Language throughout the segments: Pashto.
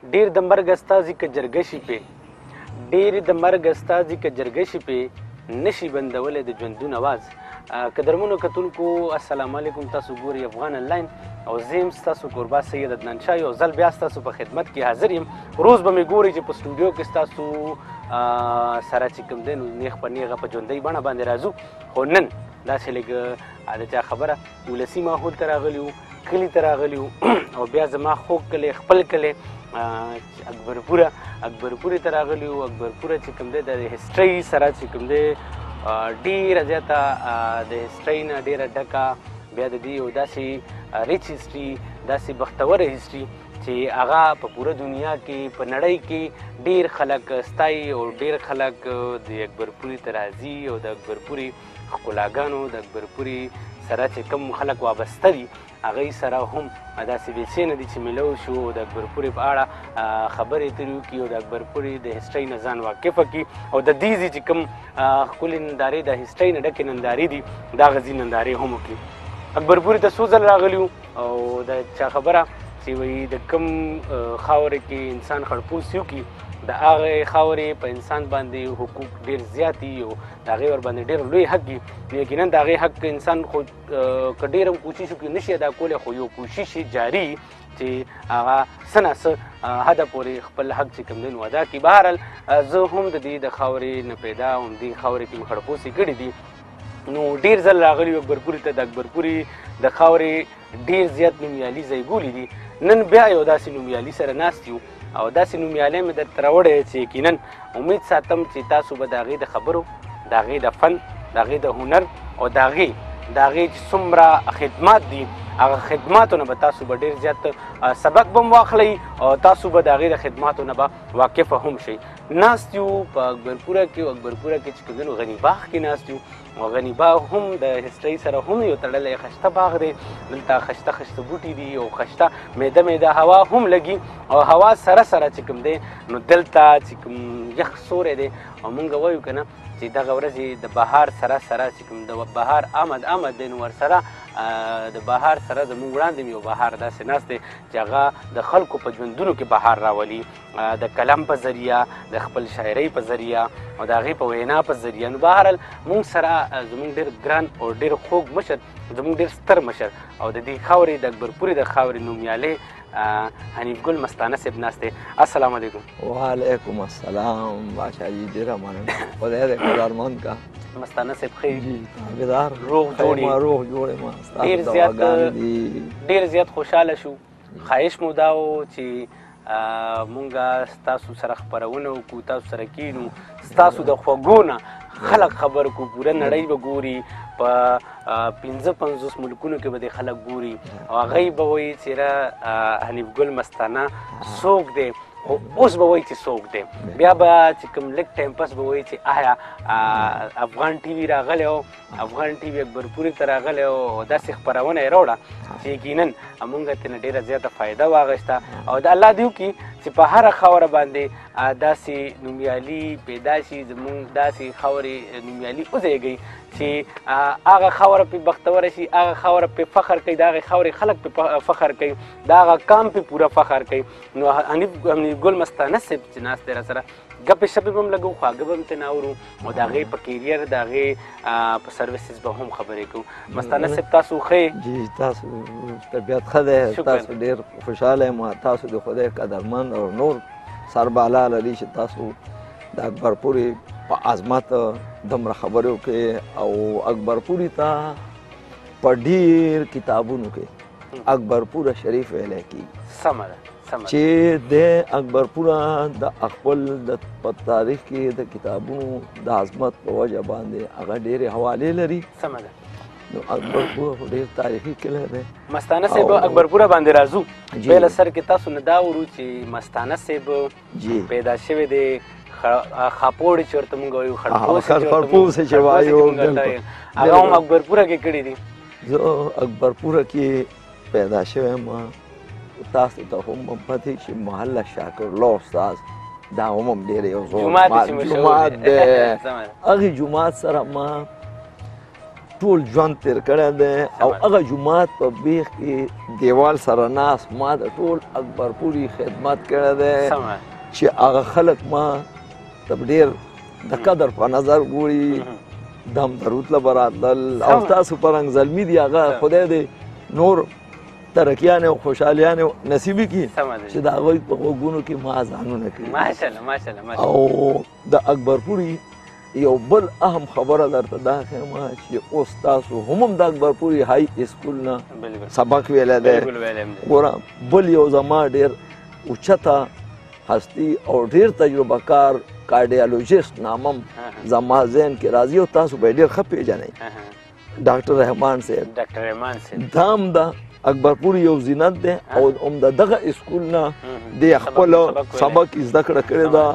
ډیر د مرګ استازي که جرګه شي پې، ډیر د مرګ استازي که جرګه شي پې، نشي بندولی د ژوندون اواز. قدرمنو کتونکو السلام علیکم. تاسو ګورئ افغان انلاین او زه یم ستاسو کوربه سید عدنان شاه. یو ځل بیا ستاسو په خدمت کې حاضر یم. روز به مې ګورئ چې په سټوډیو کې ستاسو سره چې کوم دی نو نیغ په نیغه په ژوندۍ بڼه باندې راځو، خو نن داسې لږ د چا خبره ولسي ماحول ته راغلي وو، کلي ته راغلي وو او بیا زما خوږ کلی خپل کلی اکبرپوره اکبرپورې ته راغلي وو. اکبرپوره چې کوم دی د هسټرۍ سره چې کوم دی ډېره زیاته د هسټرۍ نه ډېره ډکه، بیا د دې یو داسې ریچ هسټري، داسې بختوره هسټري چې هغه په پوره دنیا کې په نړۍ کې ډېر خلک ستایي او ډېر خلک د اکبرپورې ته راځي او د اکبرپورې ښکلاګانو د اکبرپورې سره چې کوم خلک وابسته دي هغوی سره هم داسې بې څه نه دي چې میلو شو او د اکبرپورې په اړه خبرې اترې وکړي او د اکبرپورې د هسټرۍ نه ځان واقفه کړي او د دې ځای چې کوم ښکلې نندارې د هسټرۍ نه ډکې نندارې دي د هغه ځای نندارې هم وکړي. اکبرپورې ته څو ځل راغلي وو او د چا خبره چې وایي د کوم خاورې کې انسان خړپوسي وکړي د هغې خاورې په انسان باندې حقوق ډېر زیات دي او د هغې ورباندې ډېر لوی حق دي. نو یقینا د هغې حق انسان خو که ډېر هم کوشش وکړي نشي ادا کولی، خو یو کوشش یې جاري چې هغه څه نا څه حده پورې خپل حق چې کوم دی نو ادا کړي. بهرحال زه هم د دې د خاورې نه پیدا او دې خاورې کې مې خړپوسې کړي دي، نو ډېر ځل راغلي یو اکبرپورې ته. د اکبرپورې د خاورې ډېر زیات نومیالي ځایګولي دي. نن بیا یو داسې نومیالي سره ناست یو او داسې نومیالی مې درته راوړی چې یقینا امید ساتم چې تاسو به د هغې د خبرو، د هغې د فن، د هغې د هنر او د هغې چې څومره خدمات دي هغه خدماتو نه به تاسو به ډېر زیات سبق به هم واخلئ او تاسو به د هغې د خدماتو نه به واقفه هم شئ. ناست یو په اکبرپوره کې او اکبرپوره کې چې کوم دی نو غني باغ کې ناست یو او غني باغ هم د هسټرۍ سره هم یو تړلی خشته باغ دی. دلته خشته خشته بوټي دي او خشته میده میده هوا هم لګي او هوا سره سره چې کوم دی نو دلته چې کوم یخ سوری دی او مونږ وایو که نه چې دغه ورځې د بهار سره سره چې کوم د بهار آمد آمد دی نو ورسره د بهار سره زموږ وړاندې یو بهار داسې ناست دی چې هغه د خلکو په ژوندونو کې بهار راولي، د قلم په ذریعه، د خپل شاعرۍ په ذریعه او د هغې په وینا په ذریعه. نو بهرحال موږ سره زموږ ډېر ګران او ډېر خوږ مشر، زموږ ډېر ستر مشر او د دې خاورې د اکبرپورې د خاورې نومیالی حنیف ګل مستانه صاحب ناست دی. السلام علیکم. وعلیکم السلام بادشاه جي، ډېره مننه، خدای دې قدرمن کا. مستانه صاحب ښه یې؟ جي تابعدار، روغ جوړ یې؟ روغ جوړ یم، ډېر زیات ډېر زیات خوشحاله شو. خواهش مو دا و چې مونږ ستاسو سره خپرونه وکړو، تاسو سره کینو، ستاسو د خوږو نه خلک خبر کړو، پوره نړۍ به ګوري، په 55 ملکونو کې به دې خلک ګوري او هغوی به وایي چې را حنیف ګل مستانه څوک دی، خو اوس به وایي چې څوک دی. بیا به چې کوم لږ ټایم پس به وایي چې آیا افغان ټي وي راغلی و، افغان ټي وي اکبرپورې ته راغلی و او داسې خپرونه یې راوړه چې یقینا مونږ ترېنه ډېره زیاته فایده واخیسته. او د الله دې وکړي چې په هره خاوره باندې داسې نومیالي پیدا شي، زمونږ داسې خاورې نومیالي وزېږي چې هغه خاوره پې بختوره شي، هغه خاوره پې فخر کوي، د هغې خاورې خلک پې فخر کوي، د هغه قام پې پوره فخر کوي. نو حنیف ګل مستانه صاحب چې ناست دی را سره ګپې شپې به هم لګو، خواږه به هم ترې نه اورو او د هغې په کیریر، د هغې په سرویسز به هم خبرې کوو. مستانه صاحب تاسو ښه یې؟ جي تاسو طبیعت ښه دی، تاسو ډېر خوشحاله یم، تاسو د خدای قدرمن او نور سر بالا لري چې تاسو د اکبرپورې په عظمت دومره خبرې وکړې او اکبرپورې ته په ډېر کتابونو کې اکبرپوره شریف ویلی کېږي. سمه ده، سمه ده. چې د اکبرپوره د خپل د په تاریخ کې د کتابونو د عظمت په وجه باندې هغه ډېرې حوالې لري. سمه ده. نو اکبرپوره خو ډېر تاریخي کلی دی. مستانه صاحب اکبرپوره باندې راځو. بیا له سر کې تاسو نه دا اورو چې مستانه صاحب پیدا شوی دی خاپوړې چې ورته مونږ وایو، خړپوسې چې وایو، هغه هم اکبرپوره کې کړي دي. زه اکبرپوره کې پیدا شوی یم. تاسو ته هم پته چې محله شاکر الله استاد دا هم ډېر یو زوړ جومات دی. هغې جومات سره ما ټول ژوند تېر کړی دی او هغه جومات په بیخ کې دیوال سره ناست ما د ټول اکبرپوري خدمت کړی دی چې هغه خلک ما ته ډېر د قدر په نظر ګوري. دم درود له به راتلل او تاسو په رنګ زلمي دي، هغه خدای دې نور ترقیانې او خوشحالیانې نصیبي کړي چې د هغوی په غوږونو کې ما اذانونه کړي. ماشاءالله ماشاءالله. او د اکبرپوري یو بل اهم خبره درته دا ښیم چې اوس تاسو هم د اکبرپوري های اسکول نه سبق ویلی دی. ګوره بل یو زما ډېر اوچته هستی او ډېر تجربه کار کارډیالوجیست نامم زما ذهن کې راځي او تاسو به یې ډېر ښه پېژنئ، ډاکټر رحمان صاحب. ډاکټر رحمان صاحب دا هم د اکبرپور یو زینت دی او هم د دغه اسکول نه دی خپل سبق زده کړه کړې ده.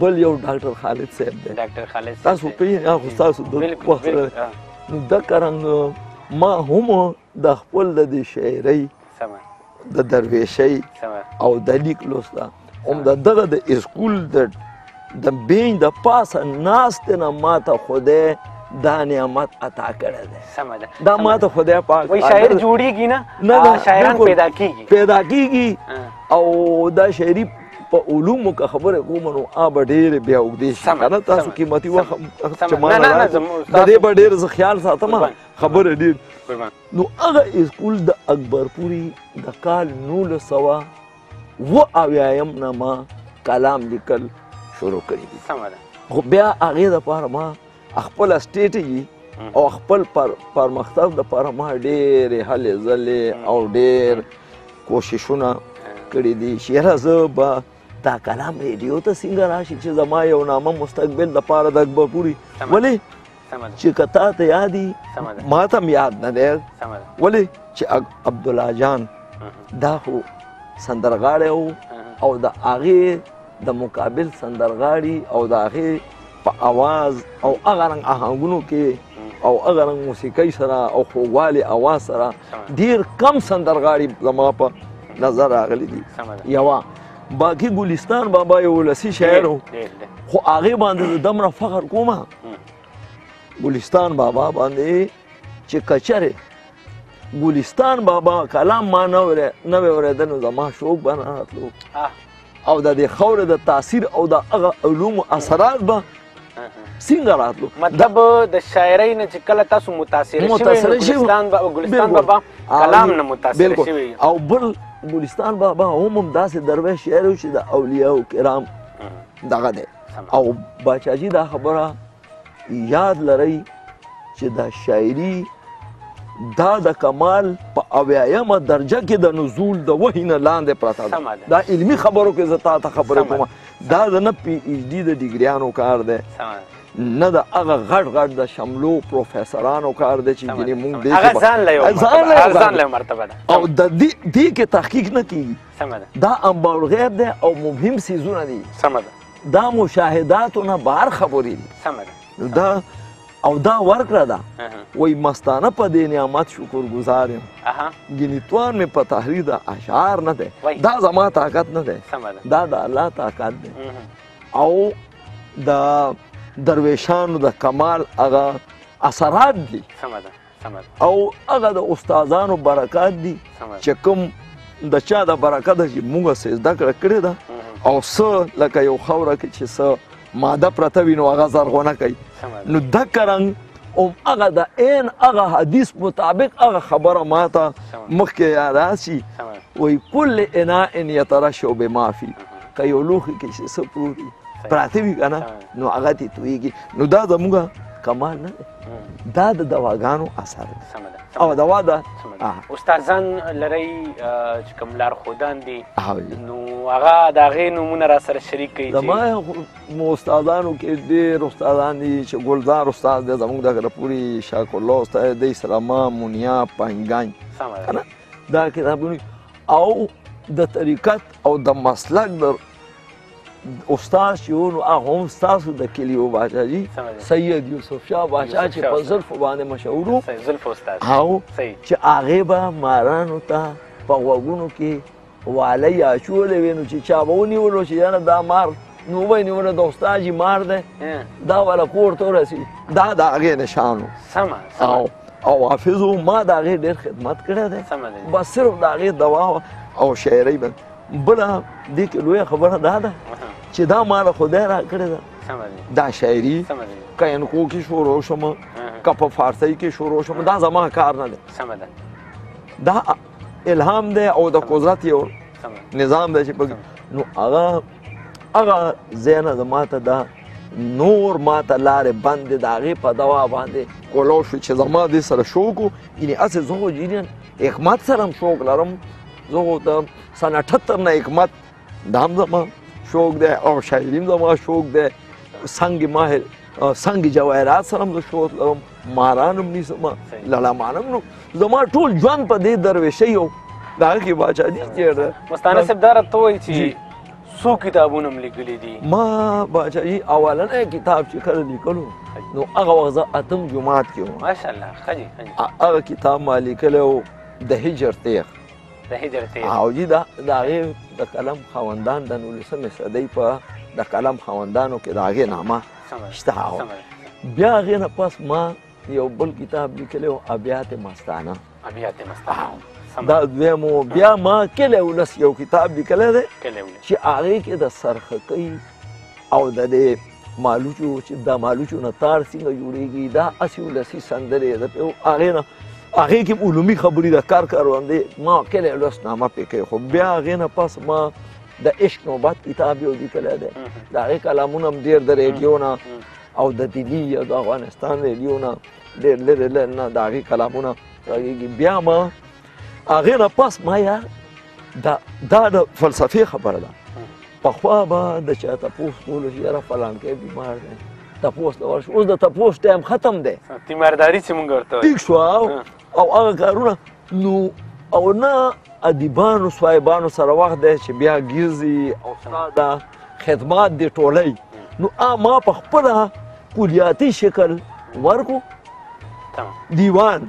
بل یو ډاکټر خالد صاحب دی. ډاکټر خالد صاحب تاسو پېژنئ، هغه خو ستاسو د وخت سره. نو دغه رنګ ما هم د خپل د دې شاعرۍ، د درویشۍ او د لیک لوسته هم د دغه د اسکول د بین د پاسه ناستې نه ما ته خدای دا نعمت عطا کړی دی. سمه ده، دا ما ته خدای پاک. وایي شاعر جوړېږي نه، شاعران پیدا کېږي، پیدا کېږي. او دا شاعري په علومو که خبرې کوم نو هغه به ډېرې بیا اوږدې شي که نه. تاسو قیمتي وخت چې ما نه د دې به ډېر زه خیال ساتم خبرې ډېر. نو هغه اسکول د اکبرپوري د کال 1970 نه ما کلام لیکل شروع کړي دي. خو بیا هغې دپاره ما خپله سټریټجي او خپل پرمختګ دپاره ما ډېرې هلې ځلې او ډېر کوششونه کړي دي چې یاره زه به دا کلام ریډیو ته څنګه راشي چې زما یو نامه مستقبل دپاره د اکبرپوري. ولې چې که تا ته یاد وي، ما ته هم یاد نه دی. ولې چې عبدالله جان دا خو سندرغاړی و او د هغې د مقابل سندرغاړي او د هغې په اواز او هغه رنګ آهنګونو کې او هغه رنګ موسیقۍ سره او خوږوالي اواز سره ډېر کم سندرغاړي زما په نظر راغلي دي. یوه باقي ګلستان بابا یو ولسي شاعر و، خو هغې باندې زه دومره فخر کومه ګلستان بابا باندې چې که چېرې ګلستان بابا کلام ما نه وی اورېدی نو زما شوق به نه راتلو او د دې خاورې د تاثیر او د هغه علومو اثرات به څنګه راتلو. مطلب د شاعرۍ نه چې کله تاسو متاثر شوي ګلستان بابا کلام نه متاثر شوي. او بل ګلستان بابا هم همداسې درویش شاعر و چې د اولیاو کرام دغه دی. او باچاجي دا خبره یاد لرئ چې دا شاعري دا د کمال په 70مه درجه کې د نزول د وحي نه لاندې پرته ده. دا علمي خبرو کې زه تا ته خبرې کوم، دا د نه پی ایچ ډي د ډیګریانو کار دی، نه د هغه غټ غټ د شملو پروفیسرانو کار دی چې ګینې مونږ دې هغه ځان له مرتبه ده او د دې کې تحقیق نه کېږي. دا انبار غیب دی او مهم څیزونه دي. دا مشاهداتو نه بهر خبرې دي. دا او دا ورکړه ده. وایي مستانه په دې نعمت شکرګزار یم، ګینې توان مې په تحریر د اشعار نه دی، دا زما طاقت نه دی، دا د الله طاقت دی. او د درویشانو د کمال هغه اثرات دي او هغه د استادانو برکات دي چې کوم د چا د برکت چې موږ څه زده کړه کړې ده او څه لکه یو خاوره کې چې څه ماده پرته وي نو هغه زرغونه کوي. نو دغه رنګ هم هغه د عین هغه حدیث مطابق هغه خبره ماته مخکې راشي، وایي کل اناء یترشح بما فی، که یو لوښي کې چې څه پروت وي پراته وي که نه نو هغه ترې تویېږي. نو دا زموږ کمال نه دی، دا د دواګانو اثر دی او دوا ده. استادان لرئ چې کوم لارښودان دي نو هغه د هغې نومونه را سره شریک کړئ. زما استادانو کې ډېر استادان دي چې ګلزار استاد دی زموږ د غره پورې، شاک الله استاد دی، سره ما مونیا پنګان که نه دا کتابونه او د طریقت او د مسلک د استاد چې و نو هغه هم ستاسو د کلي و باچا جي، سید یوسف شاه باچا چې په زلفو باندې مشهور و، او چې هغې به مارانو ته په غوږونو کې والۍ اچولې وې، نو چې چا به ونیولو چې یاره دا مار نو وبه یې نیوله د استاد جي مار دی دا والا کور ته ورسي دا د هغې نشان و. سمه او حافظ و، ما د هغې ډېر خدمت کړی دی، بس صرف د هغې دوا او شاعرۍ باندې. بله دې کې لویه خبره دا ده چې دا ما له خدای راکړې ده دا شاعري، که انکو کې شروع شم که په فارسۍ کې شروع شم دا زما کار نه دی، دا الهام دی او د قدرت یو نظام دی چې نو هغه هغه ځای نه زما ته دا نور ما ته لارې بندې د هغې په دوا باندې کولو شو چې زما دې سره شوق و. یعنې هسې زه خو جینیان حکمت سره هم شوق لرم، زه خو د سن 78 نه حکمت دا هم زما شوق دی او شاعري هم زما شوق دی، سنګ ماهر سنګ جواهرات سره هم زه شوق لرم، ماران هم نیسم لړمان هم. نو زما ټول ژوند په دې دروېشۍ یو د هغه کې باچا جي تېر دی. مستانه صاحب دا راته ووایي چې څو کتابونه هم لیکلي دي؟ ما باچا جي اولنی کتاب چې کله لیکلو نو هغه وخت زه اتم جومات کې وم. ماشاءالله، ښه جي. هغه کتاب ما لیکلی و د هجر تیغ. د هجر تیغ. او جي د هغې د قلم خاوندان د 19مې صدۍ په د قلم خاوندانو کې د هغې نامه شته. بیا هغې نه پس ما یو بل کتاب لیکلی و ابیات مستانه. ابیات مستانه دا دویم و. بیا ما کلی ولس یو کتاب لیکلی دی چې هغې کې د سرخکۍ او د دې مالوچو چې دا مالوچو نه تار څنګه جوړېږي دا هسې ولسي سندرې ده، هغې نه هغې کې علومي خبرې د کار کاروان دی ما کلی ولس نامه پرې کوي. خو بیا هغې نه پس ما د عشق نوبت کتاب یو لیکلی دی، د هغې کلامونه هم ډېر د ریډیو نه او د دلي او د افغانستان ریډیو نه ډېر لرې لرې نه د هغې کلامونه غږېږي. بیا ما هغې نه پس ما یار دا د فلسفې خبره ده، پخوا به د چا تپوس کولو چې یاره فلانکی بیمار دی تپوس ته ورشو، اوس د تپوس ټایم ختم دی، تیمارداري چې مونږ ورته وایو ټیک شو او هغه کارونه. نو او نه ادیبانو صاحبانو سره وخت دی چې بیا ګرځي او ستا دا خدمات دې ټولوي. نو ما په خپله کلیاتي شکل ورکو دیوان،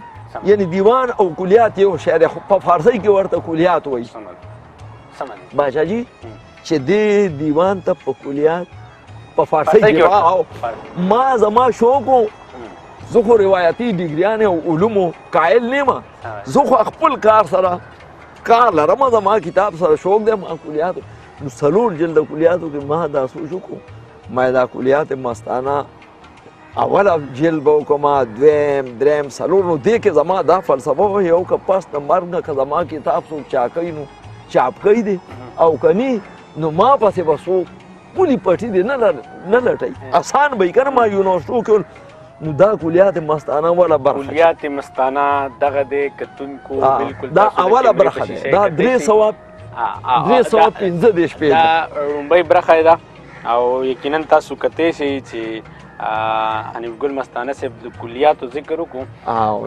یعنی دیوان او کلیات یو شی دی، خو په فارسۍ کې ورته کلیات وایي. باچا جي چې دې دیوان ته په کلیات په فارسۍ کې ما زما شوق و، زه خو روایتي ډګریانې او علومو قایل نه یم، زه خو خپل کار سره کار لرم، زما کتاب سره شوق دی. ما کلیاتو نو 4 جلد کلیاتو کې ما دا سوچ وکړو ما دا کلیات مستانه اوله جلد به وکړم، دویم دریم څلور. نو دې کې زما دا فلسفه وه یو که پس د مرګ نه که زما کتاب څوک چا کوي نو چاپ کوي دی او که نی نو ما پسې به څوک پولي پټي دی نه لټوي، اسان به یې که نه ما یونیورسټو کې. نو دا کلیات مستانه اوله برخه، کلیات مستانه دغه دی کتونکو بالکل دا اوله برخه ده، دا 315 پیجه دا لومړۍ برخه ده. او یقینا تاسو کتی شئ چې حنیف ګل مستانه صاحب د کلیاتو ذکر وکړو.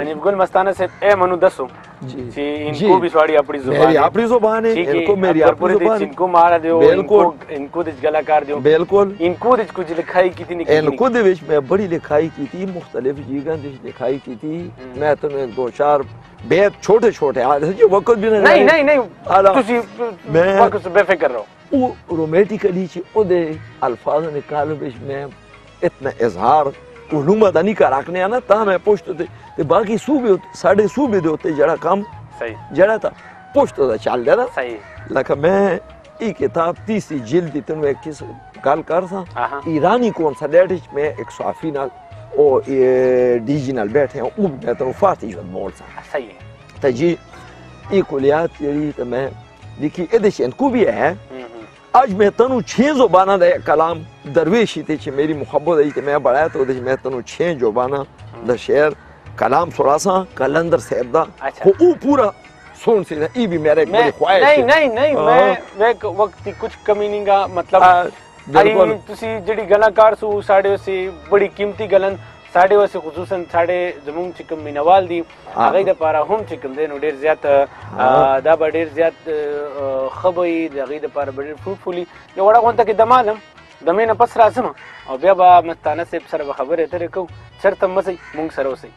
حنیف ګل مستانه صاحب اے منو دسو چې इनको भी سواड़ी अपनी जुबान मेरी अपनी जुबान है, इनको मेरी अपनी जुबान इनको मारा दियो, बिल्कुल इनको दिच गलाकार दियो, बिल्कुल इनको दिच कुछ लिखाई की थी, इनको दे विच मैं बड़ी लिखाई की थी, मुख्तलिफ जगह दिच लिखाई की थी। मैं तो एक दो चार बेत छोटे छोटे आज वक्त भी नहीं नहीं नहीं नहीं तुसी मैं वक्त से बेफिक्र रहो। वो रोमांटिकली च ओदे अल्फाज निकालो विच मैं इतना इजहार उलूम दा नहीं कर रखने ना ता मैं पुश्त ते बाकी सूबे साडे सूबे दे उत्ते जड़ा काम सही जड़ा था पुश्त दा चल रहा सही। लख मैं ई किताब तीसरी जिल्द दी तनु एक किस गल कर सा ईरानी कौन सा डेट में एक साफी नाल ओ डीजी नाल बैठे ओ मैं तनु फारसी बोल सा सही है। ते जी ई कुलियात जेड़ी ते मैं लिखी एदे च इनको भी है। अज मैं तनु 6 जुबाना दा कलाम दरवेशी ते च मेरी मुहब्बत आई ते मैं बढ़ाया तो मैं तनु 6 जुबाना दा शेर कलाम सुनासा कलंदर साहब दा ओ पूरा सुन से ई भी मेरे एक बड़ी ख्वाहिश नहीं नहीं नहीं मैं वक्त की कुछ कमी नहीं गा मतलब बिल्कुल तुसी जेडी गल्लां कर सू साडे से बड़ी कीमती गल्लां साडे वास्ते खुसूसन साडे जमूंग च कम मीनवाल दी هغه د پاره هم چې کوم دی نو ډېر زیات دا به ډېر زیات ښه به وي، د هغې دپاره به ډېر فروټفول وي. یو وړه غونډه کې دمه لم دمې نه پس راځم او بیا به مستانه صاحب سره به خبرې اترې کوو. چېرته مه ځئ، موږ سره اوسئ.